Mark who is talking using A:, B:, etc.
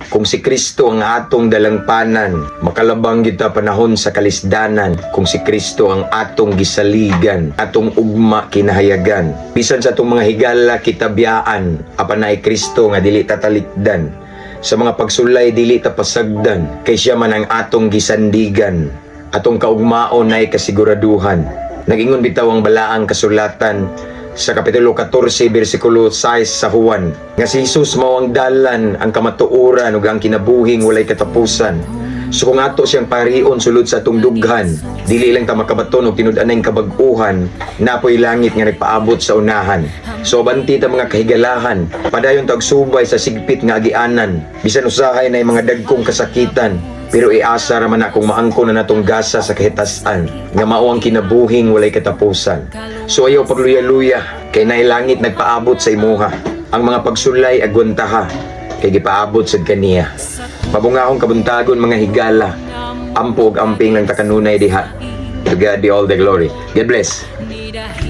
A: Kung si Kristo ang atong dalangpanan, makalabang kita panahon sa kalisdanan. Kung si Kristo ang atong gisaligan, atong ugma kinahayagan. Bisan sa atong mga higala kita biyaan, apan naay Kristo nga dili tatalikdan. Sa mga pagsulay dili ta pasagdan, kay siya man ang atong gisandigan. Atong kaugmaon naay kasiguraduhan. Nagingon bitaw ang balaang kasulatan sa Kapitulo 14 bersikulo 6 sa Juan nga si Jesus mao ang dalan, ang kamatuoran ug ang kinabuhing walay katapusan. So kung ato siyang parion sulod sa atong dughan, dili lang ta makabaton og tinud-anay kabag-uhan, napoy langit nga nagpaabot sa unahan. So abanti ta, mga kahigalahan, padayon tag subay sa sigpit nga agianan, bisan usahay na mga dagkong kasakitan, pero iasa ra man akong maangko na natong gasa sa kahitasan nga mao ang kinabuhing walay katapusan. So ayaw pagluya-luya kay naay langit nagpaabot sa imuha. Ang mga pagsulay agwantaha kay gipaabot sad kaniya. Mabungahong kabuntagon, mga higala. Ampo ug amping lang ta kanunay diha. To God be all the glory. God bless.
B: Ni dahil